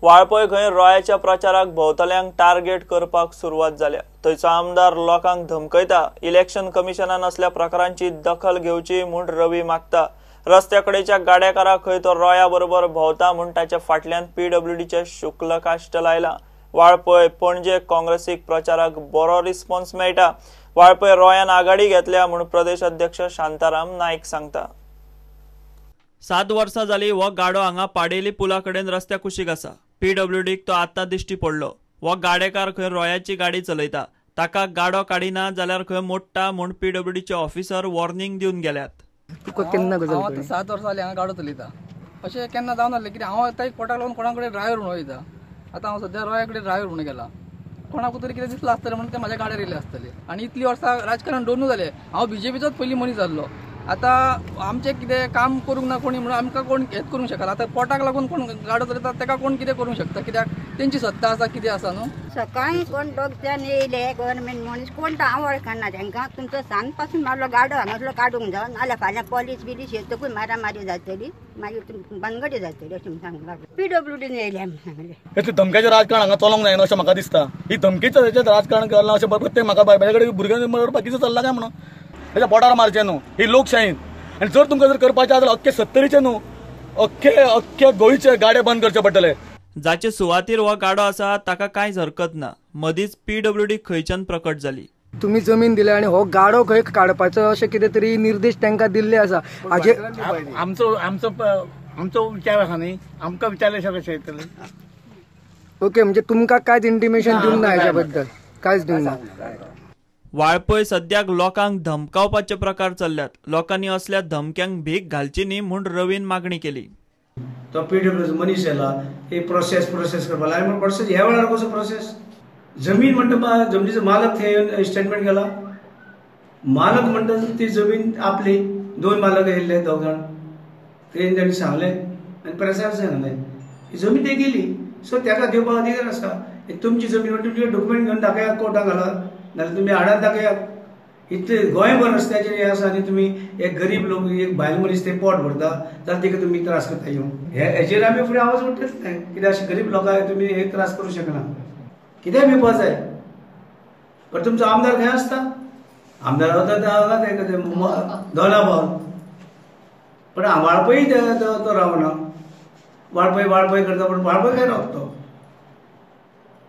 वाळपय खंय रॉयाच्या प्रचाराक भोंवतल्यांक टार्गेट करपाक सुरवात जाल्या. थंयचो आमदार लोकांक धमकयता. इलेक्शन कमिशनान असल्या प्रकारांची दखल घेवची म्हूण रवी मागता. रस्त्याकडेच्या गाड्याकाराक खंय तो रॉया बरोबर भोंवता म्हूण ताच्या फाटल्यान पीडब्ल्यूडीचे शुक्ल काश्ट लायला. वाळपय पणजे काँग्रेसीक प्रचाराक बरो रिस्पॉन्स मेळटा. वाळपय रॉयान आघाडी घेतल्या म्हूण प्रदेश अध्यक्ष शांताराम नाईक सांगता. 7 वर्सां जाली हो गाडो हांगा पाडेली पुला कडेन रस्त्या कुशीक आसा. पीडब्ल्यूडीक तो आत्तां दिश्टी पडलो. हो गाडेकार खंय रॉयाची गाडी चलयता. ताका गाडो काडिना जाल्यार खंय मोडटा म्हूण पीडब्ल्यूडीचे ऑफिसर वॉर्निंग दिवन गेल्यात. तुका केन्ना गजाल कळ्ळी? 7 वर्सां जालीं हांगा गाडो चलयता. अशें केन्ना जावन नासलें कित्याक हांव आतां एक पोटाक लागून कोणा कडेन ड्रायव्हर म्हणून वयता. आतां हांव सद्या रॉया कडेन ड्रायव्हर म्हणून गेला. कोणाकूय तरी कितें दिसलां आसतलें म्हणून ते म्हाज्या गाड्यार येयले आसतले. आनी इतलीं वर्सां राजकारण दोनूय जालें. हांव बीजेपीचोच पयलीं मनीस जाल्लो. आतां आमचें कितें काम करूंक ना कोणी म्हणून आमकां कोण हेंच करूंक शकना. आतां पोटाक लागून कोण गाडो चलयता ताका कोण कितें करूंक शकता कित्याक तेंची सत्ता आसा कितें आसा न्हू. सकाळीं कोण दोग जाण येयले गव्हर्मेंट मनीस कोण तो हांव वळखना तांकां. तुमचो सांज पासून मारलो गाडो हांगासलो काडूंक जावं नाल्यार फाल्यां पॉलीस बिलीस येतकूच मारामारी जातली, मागीर भानगडी जातली अशें म्हूण सांगूंक लागलो. पीडब्ल्यूडीन येयले म्हूण सांगलें. हें धमक्याचें राजकारण हांगा चलोवंक जायना अशें म्हाका दिसता. ही धमकीचें राजकारण केलां अशें प्रत्येक म्हाका बायले कडेन भुरग्यांनी बाकीचें चल्लां काय म्हणून तेच्या पोटार मारचें न्हू. ही लोकशाहीन आनी जर तुमकां जर करपाचें आसा जाल्यार अख्खे सत्तरीचे न्हू अख्खे अख्खे गोंयचे गाडे बंद करचे पडटले. जाचे सुवातीर हो गाडो आसा ताका कांयच हरकत ना. मदींच पीडब्ल्यूडी खंयच्यान प्रकट जाली. तुमी जमीन दिल्या आनी हो गाडो खंय काडपाचो अशें कितें तरी निर्देश तांकां दिल्ले आसा. हाजे आमचो आमचो आमचो विचार आसा न्ही, आमकां विचारले कशें येतलें. ओके, म्हणजे तुमकां कांयच इंटिमेशन दिवंक ना हेच्या बद्दल? कांयच दिवंक ना. वाळपय सद्याक लोकांक धमकावपाचे प्रकार चल्ल्यात. लोकांनी असल्या धमक्यांक भीक घालची न्ही म्हूण रवीन मागणी केली. तो पीडब्ल्यूडीचो मनीस येयला हे प्रोसेस प्रोसेस करपाक लागला. प्रोसेस ह्या वेळार कसो प्रोसेस? जमीन म्हणटा जमनीचो मालक थंय येवन स्टेटमेंट केला. मालक म्हणटा ती जमीन आपली. 2 मालक येयल्ले दोग जाण तेणी तांणी सांगलें आनी प्रेसार सांगलें ही जमीन ते गेली. सो ताका दिवपाक अधिकार आसा. तुमची जमीन म्हणटा तुमचे डॉक्युमेंट घेवन दाखयात कोर्टाक घालात नाल्यार तुमी हाडान दाखयात. इतले गोंयभर रस्त्याचेर हें आसा आनी तुमी एक गरीब लोक एक बायल मनीस ते पोट भरता जाल्यार तिका तुमी त्रास करता येवन. हेचेर आमी फुडें आवाज उठयतले कित्याक अशे गरीब लोकांक तुमी हे त्रास करूंक शकना. कितेंय भिवपा जाय. पण तुमचो आमदार खंय आसता? आमदार वता दोना पावल. पण वाळपय तो रावना. वाळपय वाळपय करता पण वाळपय खंय रावता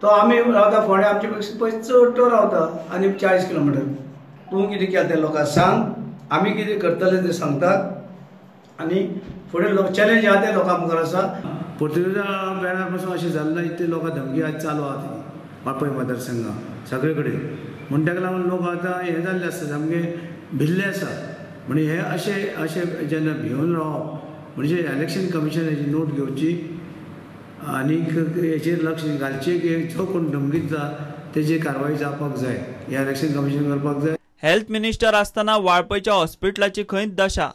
तो? आमी रावता फोंड्या, आमचे पेक्षा पयस चड तो रावता आनी 40 किलोमिटर. तूं कितें केलें तें लोकांक सांग, आमी कितें करतले तें सांगतात आनी फुडें लोक चॅलेंज आहा तें लोकां मुखार आसा. पुर्तुगेजा वेळार पासून अशें जालें ना. इतले लोकां धमकी आज चालू आहा ती वाळपय मतदारसंघात सगळे कडेन. म्हूण ताका लागून लोक आतां हें जाल्ले आसा, सामके भिल्ले आसा. म्हणजे हे अशें अशें जेन्ना भिवन रावप म्हणजे इलेक्शन कमिशनाची नोट घेवची आनीक हेचेर लक्ष घालचें की जो कोण धमकी दिता तेजी कारवाय जावपाक जाय. हें इलेक्शन कमिशन करपाक जाय. हेल्थ मिनिस्टर आसतना वाळपयच्या हॉस्पिटलाची खंय दशा?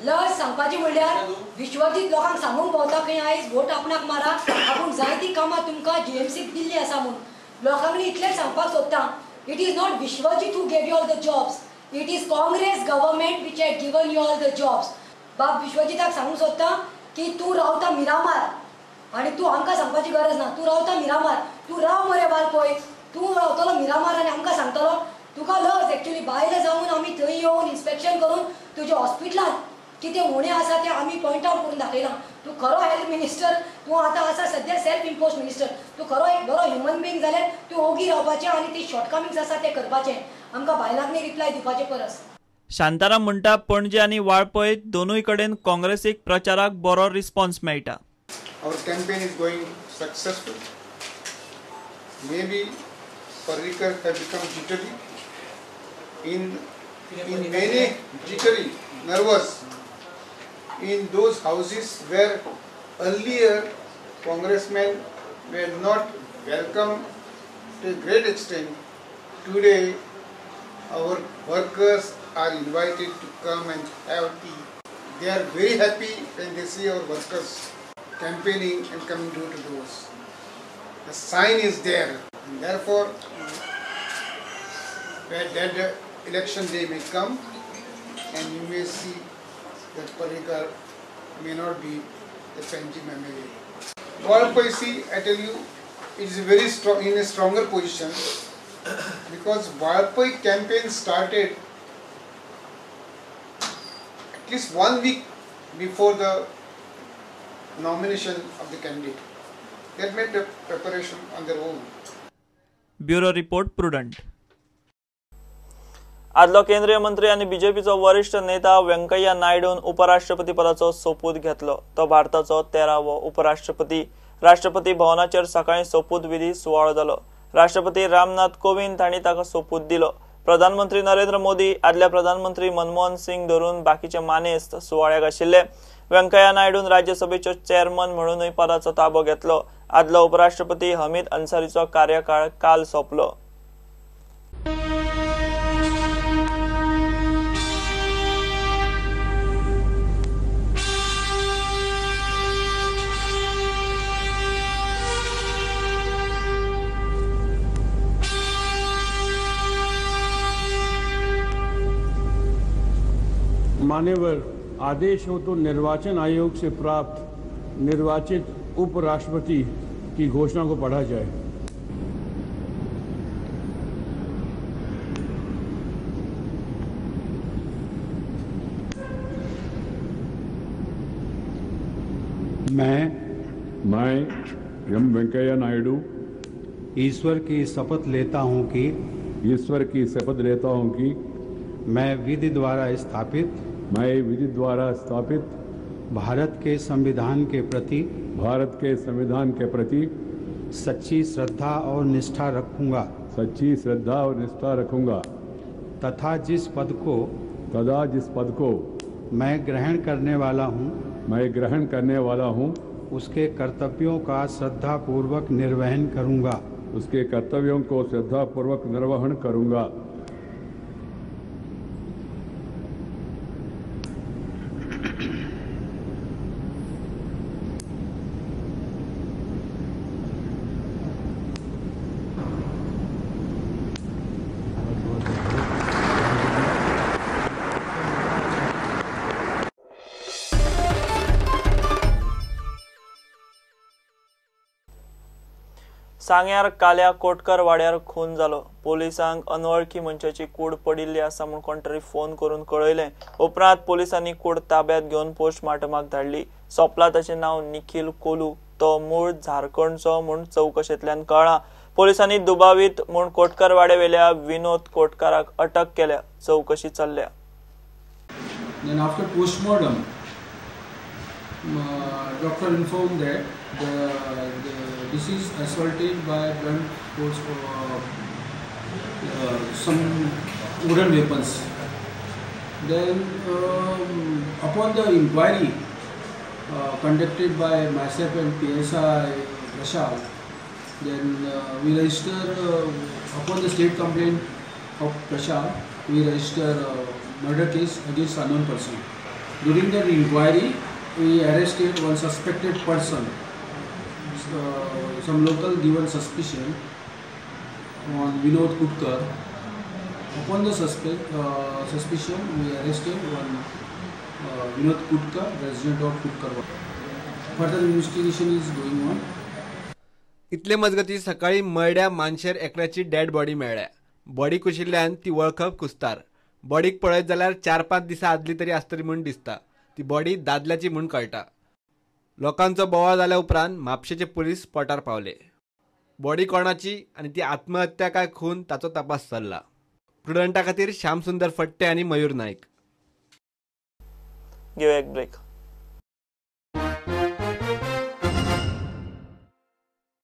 लज सांगपाची म्हणल्यार विश्वजीत लोकांक सांगूंक भोंवता खंय आयज वोट आपणाक मारा, आपूण जायतीं कामां तुमकां जीएमसीक दिल्ली आसा म्हूण. लोकांनी इतलेंच सांगपाक सोदता, it is not Vishwajit who gave you all the jobs, it is Congress government which had given you all the jobs. बाब विश्वजीताक सांगूंक सोदता की तूं रावता मिरामार आनी तूं आमकां सांगपाची गरज ना. तूं रावता मिरामार, तूं राव मरे वाळपय, तूं रावतलो मिरामार आनी आमकां सांगतलो. तुका लज एक्चुअली भायले जावन आमी थंय येवन इन्स्पेक्शन करून तुज्या हॉस्पिटलांत कितें उणें आसा तें आमी पॉयंट आवट करून दाखयलां. तूं खरो हेल्थ मिनिस्टर, तूं आतां आसा सद्या सेल्फ इम्पोज मिनिस्टर. तूं खरो एक बरो ह्युमन बिंग जाल्यार तूं ओगी रावपाचें आनी ती शॉर्टकमिंग्स आसा तें करपाचें, आमकां बायलांक रिप्लाय दिवपाचे परस. शांताराम म्हणटा पणजे आनी वाळपय दोनूय कडेन काँग्रेसीक प्रचाराक बरो रिस्पॉन्स मेळटा. Our campaign is going successful. Maybe Parrikar have become jittery. In many jittery, nervous. In those houses where earlier congressmen were not welcome to a great extent, today our workers are invited to come and have tea. They are very happy when they see our workers campaigning and coming door to doors. The sign is there, and therefore that election day may come and you may see that Parrikar may not be the Panjim MLA. Valpoi, see, I tell you, is very strong, in a stronger position, because Valpoi campaign started at least 1 week before the nomination of the candidate. They made the preparation on their own. Bureau report, Prudent. आदलो केंद्रीय मंत्री आनी बीजेपीचो वरिष्ठ नेता व्यंकय्या नायडून उपराष्ट्रपती पदाचो सोपूत घेतलो. तो भारताचो 13वो उपराष्ट्रपती. राष्ट्रपती भवनाचेर सकाळी सोपूत विधी सुवाळो जालो. राष्ट्रपती रामनाथ कोविंद हांणी ताका सोपूत दिलो. प्रधानमंत्री नरेंद्र मोदी, आदले प्रधानमंत्री मनमोहन सिंग धरून बाकीचे मानेस्त सुवाळ्याक आशिल्ले. व्यंकय्या नायडून राज्यसभेचो चेअरमन म्हणूनय पदाचो ताबो घेतलो. आदलो उपराष्ट्रपती हमीद अन्सारीचो कार्यकाळ काल सोंपलो. मान्यवर आदेश हो तो निर्वाचन आयोग से प्राप्त निर्वाचित उपराष्ट्रपति की घोषणा को पढ़ा जाए। मैं एम वेंकैया नायडू ईश्वर की शपथ लेता हूं कि मैं विधि द्वारा स्थापित भारत के संविधान के प्रति सच्ची श्रद्धा और निष्ठा रखूंगा तथा जिस पद को मैं ग्रहण करने वाला हूं उसके कर्तव्यों का श्रद्धापूर्वक निर्वहन करूंगा। सांग्यार काल्या कोटकर वाड्यार खून जालो. पोलिसांक अनवळखी मनशाची कूड पडिल्ली आसा म्हूण कोण तरी फोन करून कळयलें. उपरांत पोलिसांनी कूड ताब्यात घेवन पोस्टमार्टमाक धाडली. सोंपला ताचें नांव निखिल कोलू, तो मूळ झारखंडचो म्हूण चवकशेंतल्यान कळ्ळां. पोलिसांनी दुबावीत म्हूण कोटकरवाड्यावेल्या विनोद कोटकाराक अटक केल्या. चवकशी चल्ल्या. Then after postmortem, doctor informed that the deceased assaulted by blunt force some wooden weapons. Then upon the inquiry conducted by myself and PSI Prashal, then we register upon the state complaint of Prashal, we register murder case against unknown person. During that inquiry, we arrested one suspected person. Some local given suspicion on Vinod Kutkar. Upon the suspicion, we arrested one Vinod Kutkar, resident of Kutkar. Further investigation is going on. इतले मजगती सकाळी मर्ड्या मानशेर एकल्याची dead body मेळ्ळ्या. Body कुशिल्ल्यान ती वळखप कुस्तार. बॉडीक पळयत जाल्यार 4-5 दिसां आदली तरी आसतली म्हूण दिसता. ती बॉडी दादल्याची म्हूण कळटा. लोकांचो बोवाळ जाल्या उपरांत म्हापशेचे पुलीस स्पॉटार पावले. बॉडी कोणाची आनी ती आत्महत्या काय खून ताचो तपास चल्ला. प्रुडंटा खातीर श्यामसुंदर फट्टे आनी मयूर नायक. घेवया एक ब्रेक.